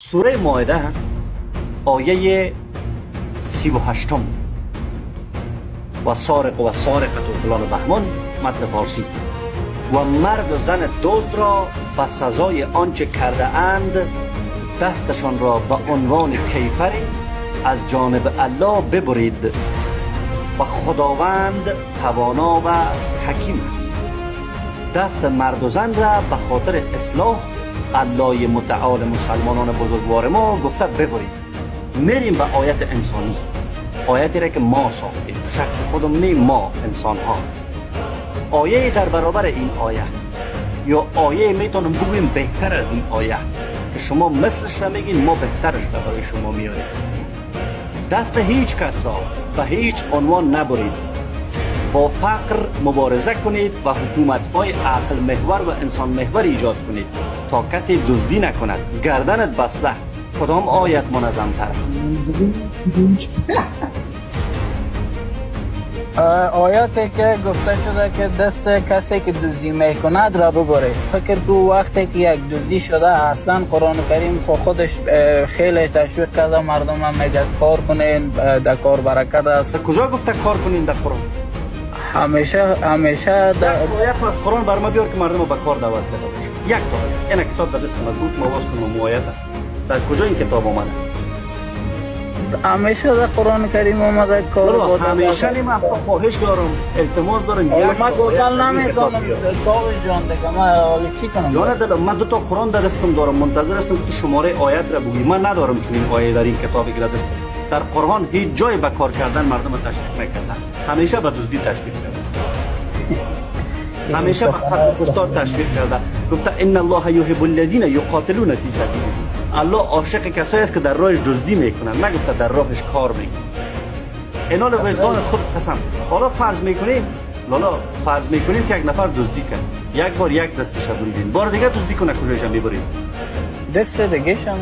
سوره مائده آیه 38 و سارق و سارقه و فلان و بهمان، متن فارسی، و مرد و زن دزد را به سزای آنچه کرده اند دستشان را به عنوان کیفری از جانب الله ببرید و خداوند توانا و حکیم است. دست مرد و زن را به خاطر اصلاح الله متعال مسلمانان بزرگوار ما گفته ببرید. میریم به آیت انسانی، آیتی را که ما ساختیم، شخص خودم نی، ما انسان ها. آیه در برابر این آیه یا آیه میتونم بگویم بهتر از این آیه که شما مثلش را میگین، ما بهترش را برای شما میاریم. دست هیچ کس را به هیچ عنوان نبرید، با فقر مبارزه کنید و حکومت‌های عقل محور و انسان محور ایجاد کنید تا کسی دزدی نکند. گردنت بسته. کدام آیت منظم تر است؟ آیاتی که گفته شده که دست کسی که دزدی میکند را ببرید. فکر کو وقتی که یک دزدی شده، اصلا قرآن کریم خودش خیلی تشویق کرده مردم هم میگه کار کنین، در کار برکت است. کجا گفته کار کنین در قرآن؟ همیشه در آیت از قرآن بر ما بیار که مردم رو به کار دعوت کرده باشه. یک تا آیت، این کتاب در دست مضبوط ما باز کنم آیت در کجا این کتاب آمده؟ همیشه در قرآن کریم آمده کار. همیشه نیم، از تو خواهش دارم، التماس دارم. من گوگل نمیدونم کاوش جان دیگه، من حالا چی کنم؟ جان دلم، من دو تا قرآن در دستم دارم، منتظر هستم که شماره آیت را بگویی. من ندارم چون این آیه در این کتابی که در دستم است. در قرآن هیچ جای به کار کردن مردم تشویق نکردن، همیشه به دزدی تشویق کردن، همیشه به قتل و کشتار تشویق کرده. گفته ان الله یحب الذین یقاتلون فی سبیله. الله عاشق کسایی است که در راهش دزدی میکنن، نگفته در راهش کار میکنن. اینال وجدان خود قسم. حالا فرض میکنیم، لالا فرض میکنیم که یک نفر دزدی کرد، یک بار یک دستش بریدین، بار دیگه دزدی کنه کجایش میبرید؟ دست دیگه شم.